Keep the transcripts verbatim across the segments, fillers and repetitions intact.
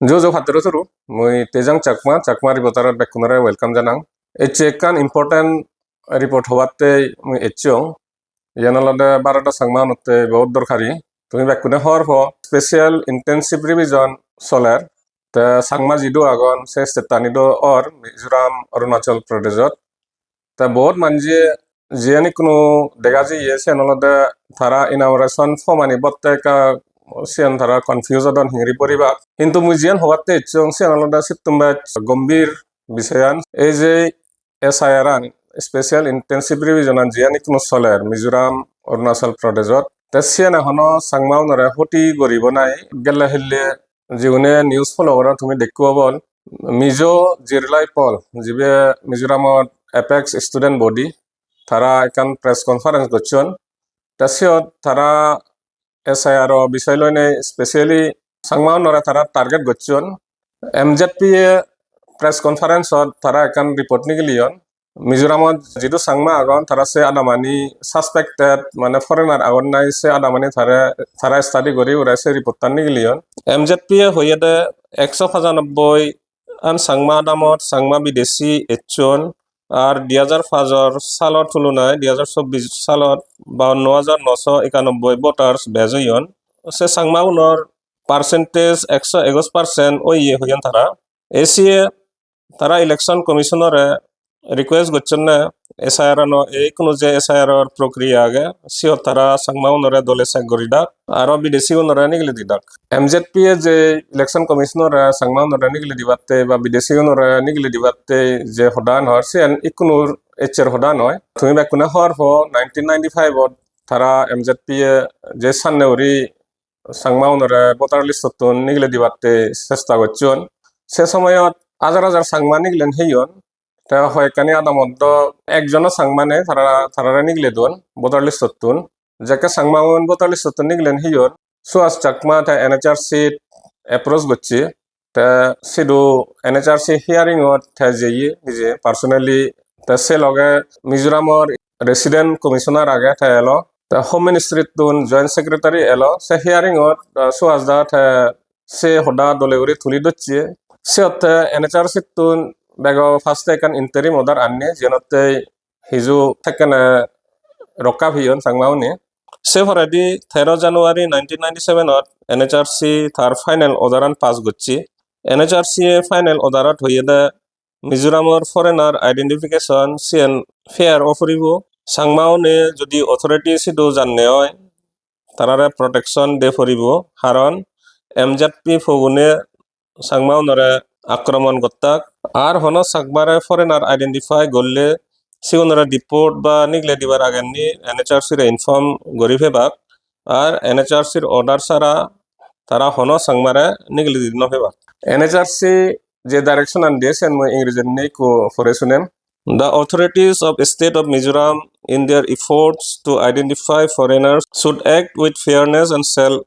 Ju ju patturu turu, mui Tejang Chakma, Chakma Reporter-ot bekkunore welcome janang. Ecche ekkan important report hobatte mui ecchong. Iyan olode Bharodo Changma unotte bahut dorkari. Tumi bekkune hobor po, special intensive revision soler. Te Changma jidu agon, se state-ani do or Mizoram, Arunachal Pradesh-ot. Te bahut manje jiyen ikkunu dega jiye, siyen olode tara enumeration form-ani botte ekka siyen tara confuse odon, hingiri boribak. Hintu mui jiyen hobatte ecchong, siyen olode sittum bej gombhir bisoyan. Ei je S I R-an, Special Intensive Revision-an jiyen ikkunu soler Mizoram, Arunachal Pradesh-ot. Te siyen hono Changma-unore hoti goribo nahi, gelle hille jigune news follow goron tumi dekko obol. Mizo Jirlai Paul, jibe Mizoramot apex student body, tara ekkan press conference gocchon. Te siyot tara S I R-o bisoy loinei specially Changma-unore tara target gocchon. M Z P-e press conference-ot tara ekkan report nigiliyon. Mizoramot jidu Changma agon, tara se adamani suspected, mane foreigner agon nahi, se adamani tare, tara study guri ure se report-tan nigiliyon. M Z P-e hoyede ekso pachanobboi an Changma adamot Changma bidesi ecchon, ar dui hajar pajor salor tulonai dui hajar chobbish salot baunno hajar noso ekanobboi voters bej oyon. Se Changma-unor percentage ekso egoj percent oye hoyon tara. Ei siye tara Election Commission-ore request gocchonne S I R ano, ei ikkunu je S I R-or prokriya age, siyot tara Changma-unore dole check guri dak, aro bidesi-unore nigili di dak. M Z P-e je Election Commission-ore Changma-unore nigili dibatte ba bidesi-unore nigili dibatte je hodan hor, siyen ikkunur eccher hoda noi. Tumi bekkune hobor po, nineteen ninety-five-ot tara M Z P-e je sanne uri Changma-unore voter list-ottun nigili dibatte chesta gocchon. Se somoyot hajar hajar Changma nigilen heyon. Te hoyekkani adamot do ekjono Changma nei, tara, tarare nigile don voter list-ottun. Jekke Changma-un voter list-ottun nigilen heyon, Suhas Chakma te N H R C approach gocche. Te sidu N H R C hearing-ot te jeye nije personally, te se loge Mizoramor Resident Commissioner age, te elo, te Home Ministry-tun Joint Secretary elo. Se hearing-ot, ah, Suhas da te se hoda dole guri tuli docche. Siyotte N H R C-tun bego first-e ekkan interim order anne, jiyenotte hiju sekkene rokka peyon Changma-une. Se poredi tero January nineteen ninety-seven-ot N H R C tar final order-an pass gocche. N H R C-e final order-ot hoyede Mizoramor foreigner identification siyen fair o puribo. Changma-une jodi authority sidu janne oi, tarare protection de puribo, haron M Z P pogune Changma-unore akromon gottak. Ar hono Changmare foreigner identify gorle sigunore deport ba nigle dibar agenni N H R C-re inform guri pebak. Ar N H R C-r order sara tara hono Changmare nigili di no pebak. N H R C je direction-an diye, siyen mui Ingrejittun ekku pore sunem. The authorities of State of Mizoram, in their efforts to identify foreigners, should act with fairness and shall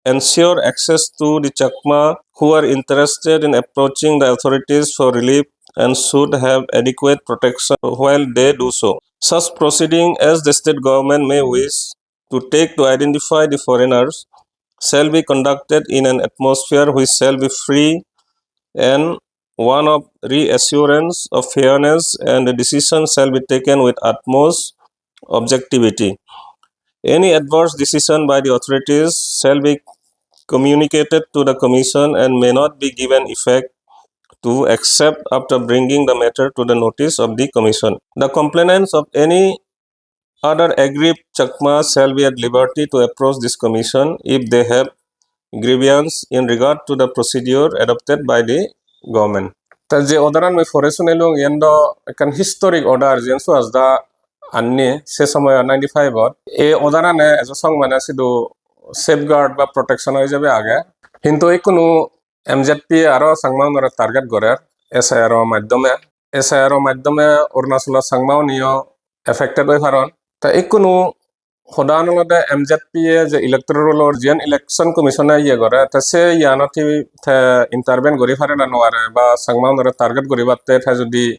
ensure access to the Chakma who are interested in approaching the authorities for relief and should have adequate protection while they do so. Such proceeding, as the state government may wish to take to identify the foreigners, shall be conducted in an atmosphere which shall be free and one of reassurance of fairness, and the decision shall be taken with utmost objectivity. Any adverse decision by the authorities shall be communicated to the Commission and may not be given effect to except after bringing the matter to the notice of the Commission. The complainants of any other aggrieved Chakma shall be at liberty to approach this Commission if they have grievance in regard to the procedure adopted by the government. Ta je order-an mui pore sunilung, iyan do ekkan historic order, jiyan Suhas da anni se somoy ninety-five-ot. Ei order-ane ejo song mane sidu safeguard ba protection oi jebe age. Hintu ikkunu M Z P aro Changma-unore target gorer S I R-o maddhome. S I R-o maddhome Arunachalo Changma-uniyo affected oi paron. Ta ikkunu hodan olode M Z P-e je electoral roll-or jiyan Election Commission-e iye gore, ta se iyanot hi te intervene guri pare na nw pare, ba Changma-unore target guribatte te jodi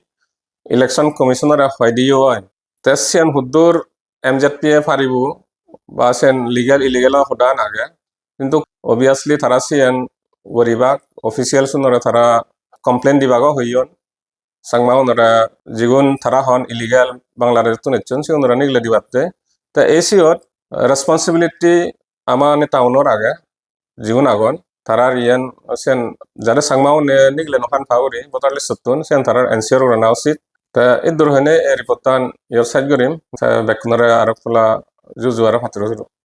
Election Commission-ore hoi diyo oi, te siyan huddur M Z P-e paribo, ba siyan legal illegal hodan age. Hintu obviously tara siyan guribak, officials unore tara complain dibago hoyon. Changma unore jigun tara hon illegal Bangladesh tun ecchon, sigunore nigile dibatte. Te ei siyot responsibility ama neta unor age, jigun agon. Tarar iyen sen jare Changma une nigile no han pa guri voter list ottun, sen tarar ensure gorana usit. Te iddur hoine ei report an iyot sej gurim. Te bekkunore aro ekpola juju aro patturu suru.